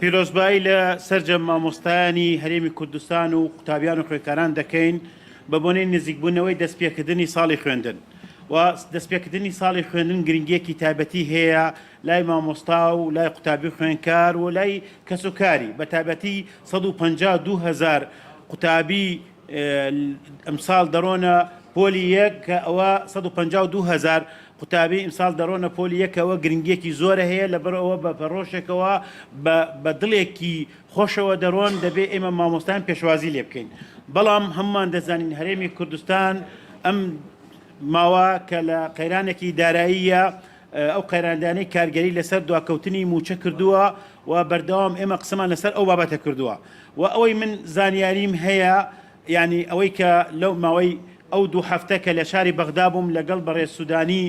پیرۆزبایی لە سەرجەم مامۆستایانی هەرێمی کوردستان و قوتابیان و خوێندکاران دەکەین بە بۆنەی نزیکبوونەوەی دەستپێکردنی ساڵی خوێندن و دەستپێکردنی ساڵی خوێندن گرنگیەکی تایبەتی هەیە لای مامۆستا و لای قوتابی و خوێندکار و لای کەسوکاری بە تایبەتی 152 هەزار قوتابی ئەمساڵ دەڕۆنە پۆلی یەک کە ئەوە 152 هەزار قوتابی ئیمساڵ دەڕۆنە پۆلی یەکەوە گرنگیەکی زۆرە هەیە لەبەر ئەوە بە پەڕۆشێکەوە بە دڵێکی خۆشەوە دەڕۆن دەبێ ئێمە مامۆستایان پێشوازی لێ بکەین بەڵام هەمومان دەزانین هەرێمی کوردستان ئەم ماوە کە لە قەیرانێکی داراییە ئەو قەیراندانەی کارگەری لەسەر دواکەوتنی موچە کردووە و بەردەوام ئێمە قسەمان لەسەر ئەو بابەتە کردووە و ئەوەی من زانیاریم هەیە یانی ئەوەی کە لەو ماوەی ئەو دوو هەفتە کە لە شاری بەغدا بووم لەگەڵ بەڕێز سودانی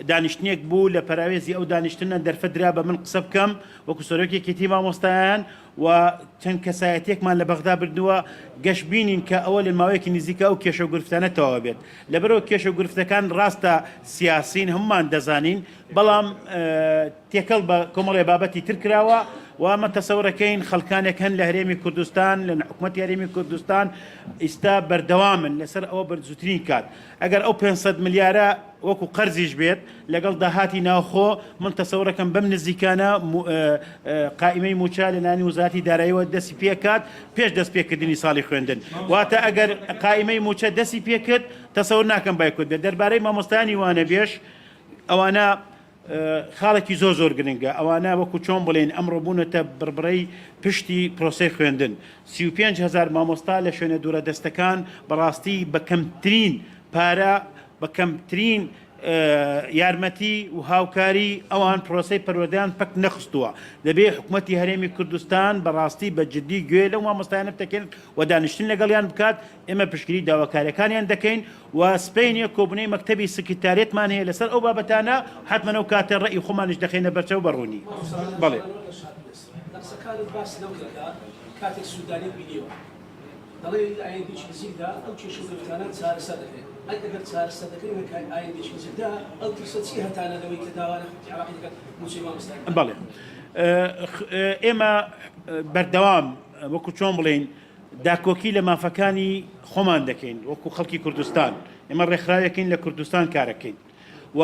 دانیشتنێک بوو لە پەراوێزی ئەو دانیشتنە دەرفەت درا بە من قسە بکەم وەکو سەرۆکی یەکێتی مامۆستایان و چەند کەسایەتیەکمان لە بەغدا بردووە گەشبینین کە ئەوە لە ماوەیەکی نزیکە ئەو کێشە و گرفتانە تەواو بێت لەبەرئەوە کێشە و گرفتەکان ڕاستە سیاسین هەموومان دەزانین بەڵام تێکەڵ بە کۆمەڵێ بابەتی تر کراوە و ئەمە تەسەورەکەین خەڵکانێک هەن لە هەرێمی کوردستان لە حکومەتی هەرێمی کوردستان ئیستا بەردەوامن لەسەر ئەوە بە زووترین کات ئەگەر ئەو 500 ملیارە وەکو قەرزیش بێت لەگەڵ داهاتی ناوخۆ من تەسەورەکەم بەم نزیکانە قائیمەی موچە لە لایەنی وەزارەتی داراییەوە دەستی پێکات پێش دەست پێکردنی ساڵی خوێندن واتە ئەگەر قائیمەی موچە دەستی پێکرد تەسەور ناکەم بایکۆت بێت دەربارەی مامۆستایانی وانەبێژ ئەوانە خاڵێکی زۆر زۆر گرنگە ئەوانە وەکو چۆن بڵێن ئەمڕۆ بوونەتە بڕبڕەی پشتی پرۆسەی خوێندن 35 هزار مامۆستا لە شوێنە دوورە دەستەکان بەڕاستی بە کەمترین پارە بە کەمترین یارمەتی و هاوکاری ئەوان پرۆسەی پەروەردەیان پەک نەخستووە دەبێ حکومەتی هەرێمی کوردستان بەڕاستی بە جدی گوێ لەو مامۆستایانە بتەکێنێت و دانیشتن لەگەڵیان بکات ئێمە پشتگیری داواکاریەکانیان دەکەین و سبەینێ کۆبونەی مەکتەبی سکرتاریەتمان هەیە لەسەر ئەو بابەتانە حەتمەن ئەو کاتە ڕەئی خۆمانیش دەخەینە بەرچاو بە ڕوونی. بەڵێ. لە قسەکانت باست لەوە کرد کە کاتێک سودانیت بینیوە دەڵێی لە ئایندەیەکی نزیکدا ئەو کێشە و گرفتانە چارەسەر دەکرێن، ئەی ئەگەر چارەسەر دەکرێن لە ئایندەیەکی نزیکدا ئەو ترسە چییە هەتانە لەوەی کە داوا لە حکومەتی عێراقی دەکات مووچەی مامۆستایان بدات؟ بەڵێ ئێمە بەردەوام وەکو چۆن بڵێین داکۆکی لە مافەکانی خۆمان دەکەین وەکو خەڵکی کوردستان ئێمە ڕێکخراوێکین لە کوردستان کارەکەین و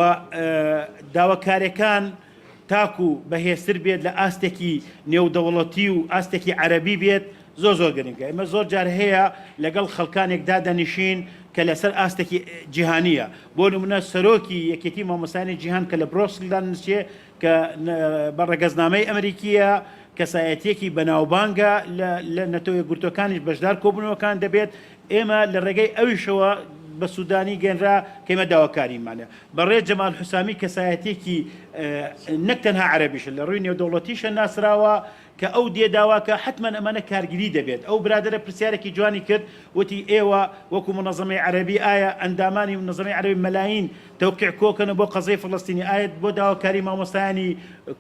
داواکارەکان تاکو بەهێزتر بێت لە ئاستێکی نێودەوڵەتی و ئاستێکی عەربی بێت زۆر زۆر گرنگە ئێمە زۆر جار هەیە لەگەڵ خەڵکانێک دادەنیشین کە لەسەر ئاستێکی جیهانیە بۆ نمونە سەرۆکی یەکێتی مامۆستایانی جیهان کە لە برۆکسلدا نووسێ کە بە ڕەگەزنامەی ئەمریکییە، کەسایەتییەکی بەناوبانگە لە نەتەوە یەکگرتووەکانیش بەشدار کۆبوونەوەکان دەبێت، ئێمە لە ڕێگەی ئەویشەوە بە سوودانی گەنرا کە ئێمە داواکاریمانە. بەڕێز جەمال حوسامی کەسایەتییەکی نەک تەنها عەرەبیشە، لە ڕووی نێودەوڵەتیشە ناسراوە، کە ئەو دێ داواکە حەتمەن ئەمانە کارگری دەبێت. ئەو برادەرە پرسیارێکی جوانی کرد وتی ئێوە وەکو مونەزەمەی عەرەبی ئایا ئەندامانی مونەزەمەی عەرەبی مەلاین تەوقیع کۆکەنە بۆ قەزیەی فەڵەستینی ئایا بۆ داواکاری مامۆستایانی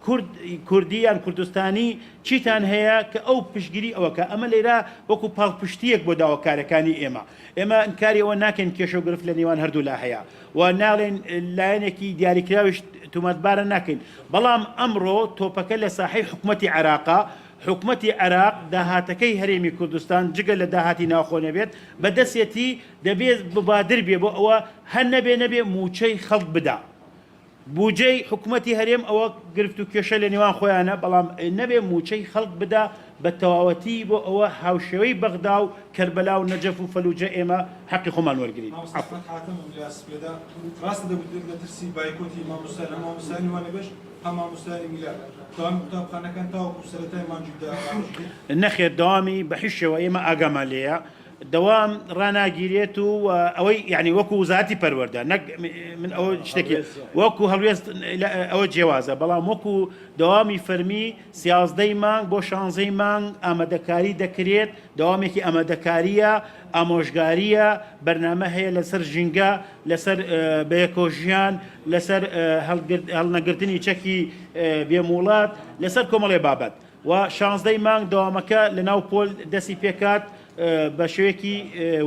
کورد کوردی یان کوردستانی چیتان هەیە کە ئەو پشتگیری ئەوەکە ئەمە لێرە وەکو پاڵپشتیەک بۆ داواکارەکانی ئێمە ئێمە ئینکاری ئەوە ناکەین کێشە و گرفت لە نێوان هەردوولا هەیە و ناڵێن لایەنێکی دیاریکراویش تومەتبارە ناکەین بەڵام ئەمڕۆ تۆپەکە لە ساحەی حکومەتی عێراقە حکومەتی عێراق داهاتەکەی هەرێمی کوردستان جگە لە داهاتی ناوخۆ نەبێت بەدەستێتی دەبێت مبادر بێ بۆ ئەوە هەر نەبێ نەبێ مووچەی خەڵک بدا. بوجەی حکومەتی هەرێم ئەوە گرفت و کێشە لە نێوان خۆیانە بەڵام نەبێ مووچەی خەڵک بدا بە تەواوەتی بۆ ئەوە هاوشێوەی بەغدا و کەربەلا و نەجەف و فەلوجە ئێمە حەقی خۆمان وەرگرین. مامۆستا عەفوو. ئەحمەد حاتەمم لە سپێدە ڕاستە دەگوترێت لە ترسی بایکۆتی مامۆستایان هەم مامۆستایانی وانەبێژ هەم مامۆستایانی میلاک دەوامی قوتابخانەکان تاوەکو سەرەتای مانگی دە ڕانەگیرێت؟ نەخێر دەوامی بە هیچ شێوە ئێمە ئاگامان لێیە دەوام ڕاناگیرێت و ئەوەی یعنی وەکو وزارەتی پەروەردە نەک من ئەوە شتێکی وەکو هەڵوێست ئەوە جیاوازە بەڵام وەکو دەوامی فەرمی سیازدەی مانگ بۆ شانزەی مانگ ئامادەکاری دەکرێت دەوامێکی ئامادەکاریە ئامۆژگاریە بەرنامە هەیە لەسەر ژینگە لەسەر بەیەکۆژیان لەسەر هەڵنەگرتنی چەکی بێموڵات لەسەر کۆمەڵێ بابەت و شانزدەی مانگ دەوامەکە لە ناو پۆل دەستی پێکات بە شێوەیەکی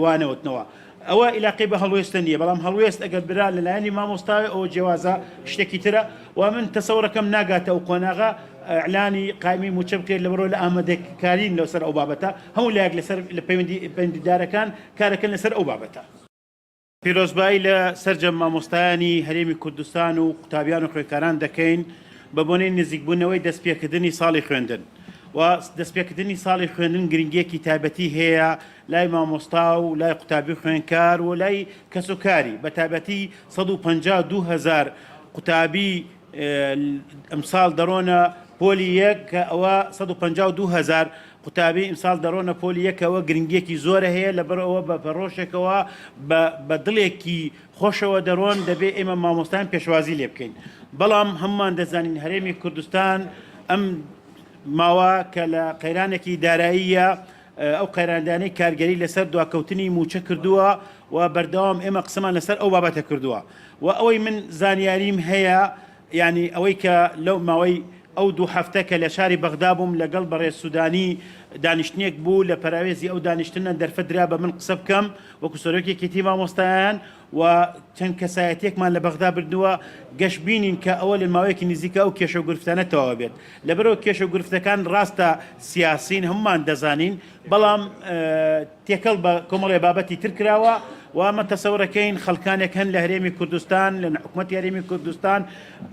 وانەوتنەوە ئەوە ئیلاقەی بە هەڵوێستە نییە بەڵام هەڵوێست ئەگەر برا لە لایەنی مامۆستاوێ ئەوە جیاوازە شتێکی ترە و من تەسەورەکەم ناگاتە ئەو قۆناغە. ئیعلانی قایمەی مووچە بکرێت لەبەرئەوە لە ئامادەکارین لەسەر ئەو بابەتە هەموو لایەک لەسەر لە پەیوەندی پەیوەندیدارەکان کارەکەن لەسەر ئەو بابەتە. پیرۆزبایی لە سەرجەم مامۆستایانی هەرێمی کوردستان و قوتابیان و خوێندکاران دەکەین بە بۆنەی نزیکبوونەوەی دەستپێکردنی ساڵی خوێندن و دەستپێکردنی ساڵی خوێندن گرنگیەکی تایبەتی هەیە لای مامۆستا و لای قوتابی و خوێندکار و لای کەسوکاری بە تایبەتی 152 هەزار قوتابی ئەمساڵ دەڕۆنە پۆلی یەک کە ئەوە 152 هەزار قوتابی ئیمساڵ دەڕۆنە پۆلی یەکەوە گرنگیەکی زۆرە هەیە لەبەر ئەوە بە پەڕۆشێکەوە بە دڵێکی خۆشەوە دەڕۆن دەبێ ئێمە مامۆستایان پێشوازی لێ بکەین بەڵام هەمومان دەزانین هەرێمی کوردستان ئەم ماوە کە لە قەیرانێکی داراییە ئەو قەیراندانەی کارگەری لەسەر دواکەوتنی موچە کردووە و بەردەوام ئێمە قسەمان لەسەر ئەو بابەتە کردووە و ئەوەی من زانیاریم هەیە یانی ئەوەی کە لەو ماوەی ئەو دوو هەفتە کە لە شاری بەغدا بووم لەگەڵ بەڕێز سودانی دانیشتنێک بوو لە پەراوێزی ئەو دانیشتنە دەرفەت درا بە من قسە بکەم وەکو سەرۆکی یەکێتی مامۆستایان و چەند کەسایەتیەکمان لە بەغدا بردووە گەشبینین کە ئەوە لە ماوەیەکی نزیکە ئەو کێشە و گرفتانە تەواو بێت لەبەرئەوە کێشە و گرفتەکان ڕاستە سیاسین هەمومان دەزانین بەڵام تێکەڵ بە کۆمەڵێ بابەتی تر کراوە و ئەمە تەسەورەکەین خەڵکانێک هەن لە هەرێمی کوردستان لە حکومەتی هەرێمی کوردستان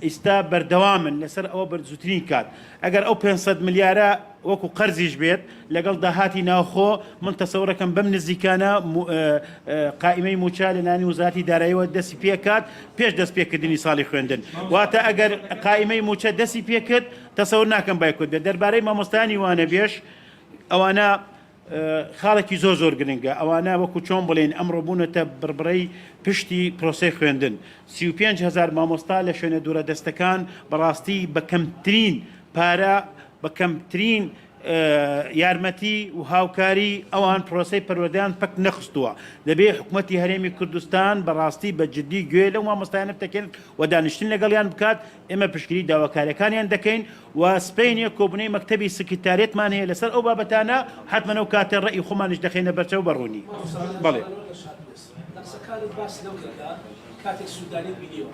ئیستا بەردەوامن لەسەر ئەوە بەرزووترین کات ئەگەر ئەو 500 ملیارە وەکو قەرزیش بێت لەگەڵ داهاتی ناوخۆ من تەسەورەکەم بەم نزیکانە قائیمەی موچە لە لایەنی وەزارەتی داراییەوە دەستی پێکات پێش دەست پێکردنی ساڵی خوێندن واتە ئەگەر قائیمەی موچە دەستی پێکرد تەسەور ناکەم بایکۆت بێت دەربارەی مامۆستایانی وانەبێژ ئەوانە خاڵێکی زۆر زۆر گرنگە، ئەوانە وەکو چۆن بڵێین ئەمڕۆ بوونەتە بڕبڕەی پشتی پرۆسەی خوێندن، 35 هەزار مامۆستا لە شوێنە دوورە دەستەکان بەڕاستی بە کەمترین پارە بە کەمترین یارمەتی و هاوکاری ئەوان پرۆسەی پەروەردەیان پەک نەخستووە، دەبێ حکومەتی هەرێمی کوردستان بەڕاستی بە جدی گوێ لەو مامۆستایانە بتەکێنێت و دانیشتن لەگەڵیان بکات، ئێمە پشتگیری داواکاریەکانیان دەکەین و سبەینێ کۆبونەی مەکتەبی سکرتاریەتمان هەیە لەسەر ئەو بابەتانە حەتمەن ئەو کاتە ڕەئی خۆمانیش دەخەینە بەرچاو بە ڕوونی. بەڵێ. لە قسەکانت باست لەو کرد کە کاتێک سودانیت بینیوە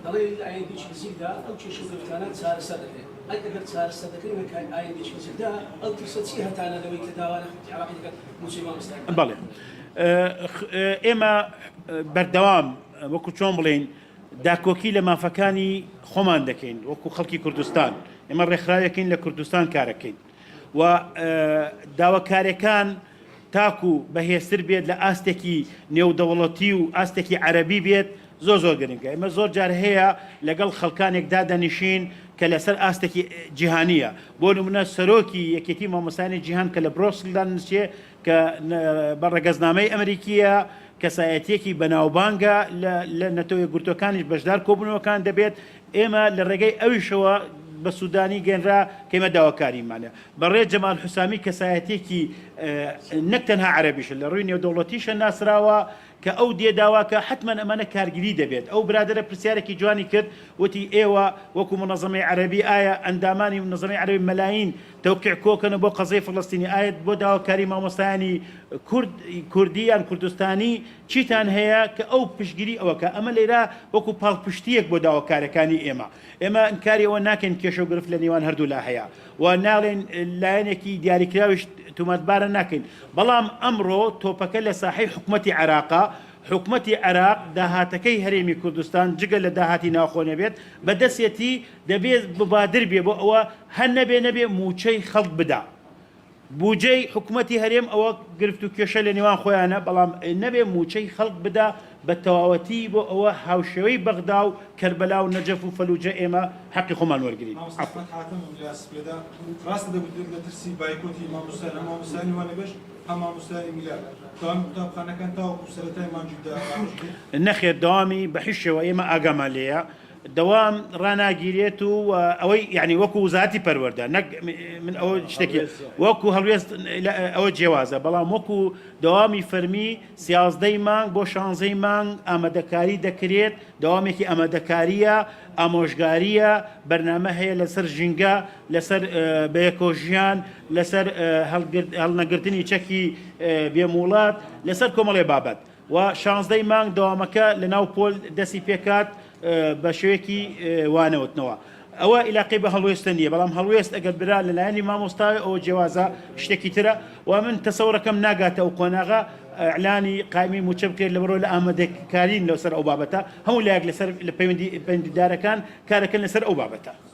دەڵێی لە ئایندەیەکی نزیکدا ئەو کێشە و گرفتانە چارەسەر دەکرێن، ئەی ئەگەر چارەسەر دەکرێن لە ئایندەیەکی نزیکدا ئەو ترسە چییە هەتانە لەوەی کە داوا لە حکومەتی عێراقی دەکەن مووچەی مامۆستایان بدات؟ بەڵێ ئێمە بەردەوام وەکو چۆن بڵێین داکۆکی لە مافەکانی خۆمان دەکەین وەکو خەڵکی کوردستان، ئێمە ڕێکخراوێکین لە کوردستان کارەکەین و داواکاریەکان تاکو بەهێزتر بێت لە ئاستێکی نێودەوڵەتی و ئاستێکی عەرەبی بێت زۆر زۆر گرنگە. ئێمە زۆر جار هەیە لەگەڵ خەڵکانێک دادەنیشین کە لەسەر ئاستێکی جیهانیە، بۆ نمونە سەرۆکی یەکێتی مامۆستایانی جیهان کە لە برۆکسل دانیشتێ کە بە ڕەگەزنامەی ئەمریکییە، کەسایەتییەکی بەناوبانگە لە نەتەوە یەکگرتووەکانیش بەشدار کۆبوونەوەکان دەبێت، ئێمە لە ڕێگەی ئەویشەوە بە سوودانی گەنرا کە ئێمە داواکاریمانە. بەڕێز جەمال حوسامی کەسایەتییەکی نەک تەنها عەرەبیشە، لە ڕووی نێودەوڵەتیشە ناسراوە، کە ئەو دێ داواکە حەتمەن ئەمانە کارگری دەبێت. ئەو برادەرە پرسیارێکی جوانی کرد وتی ئێوە وەکو مونەزەمەی عەرەبی ئایا ئەندامانی مونەزەمەی عەرەبی مەلاین تەوقیع کۆکەنە بۆ قەزیەی فەڵەستینی ئایا بۆ داواکاری مامۆستایانی کورد کوردی یان کوردستانی چیتان هەیە کە ئەو پشتگیری ئەوەکە ئەمە لێرە وەکو پاڵپشتیەک بۆ داواکارەکانی ئێمە ئێمە ئینکاری ئەوە ناکەین کێشە و گرفت لە نێوان هەردوولا هەیە و ناڵێن لایەنێکی دیاریکراویش تومەتبارە ناکەین بەڵام ئەمڕۆ تۆپەکە لە ساحەی حکومەتی عێراقە حکومەتی عێراق داهاتەکەی هەرێمی کوردستان جگە لە داهاتی ناوخۆ نەبێت بەدەستێتی دەبێت مبادر بێ بۆ ئەوە هەر نەبێ نەبێ مووچەی خەڵک بدا بوجەی حکومەتی هەرێم ئەوە گرفت و کێشە لە نێوان خۆیانە بەڵام نەبێ مووچەی خەڵک بدا بە تەواوەتی بۆ ئەوە هاوشێوەی بەغدا و کەربەلا و نەجەف و فەلوجە ئێمە حەقی خۆمان وەرگرین. مامۆستا ئەحمەد حاتەمم لە سپێدە ڕاستە دەگوترێت لە ترسی بایکۆتی مامۆستایان هەم مامۆستایانی وانەبێژ هەم مامۆستایانی میلاک دەوامی قوتابخانەکان تاوەکو سەرەتای مانگی دە ڕادەگیرێت؟ نەخێر دەوامی بە هیچ شێوە ئێمە ئاگامان لێیە دەوام ڕاناگیرێت و ئەوەی یعنی وەکو وزارەتی پەروەردە نەک من ئەوە شتێکی وەکو هەڵوێست ئەوە جیاوازە بەڵام وەکو دەوامی فەرمی سیازدەی مانگ بۆ شانزەی مانگ ئامادەکاری دەکرێت دەوامێکی ئامادەکاریە ئامۆژگاریە بەرنامە هەیە لەسەر ژینگە لەسەر بەیەکۆژیان لەسەر هەڵنەگرتنی چەکی بێموڵات لەسەر کۆمەڵێ بابەت و شانزدەی مانگ دەوامەکە لە ناو پۆل دەستی پێکات بە شێوەیەکی وانەوتنەوە. ئەوە ئیلاقەی بە هەڵوێستە نییە، بەڵام هەڵوێست ئەگەر برا لە لایەنی مامۆستاوێ ئەوە جیاوازە شتێکی ترە و من تەسەورەکەم ناگاتە ئەو قۆناغە ئیعلانی قایمی مووچە بکرێت لەبەرئەوەی لە ئامادەکارین لەسەر ئەو بابەتە هەموو لایەک لەسەر لە پەیوەندی پەیوەندیدارەکان کارەکەن لەسەر ئەو بابەتە.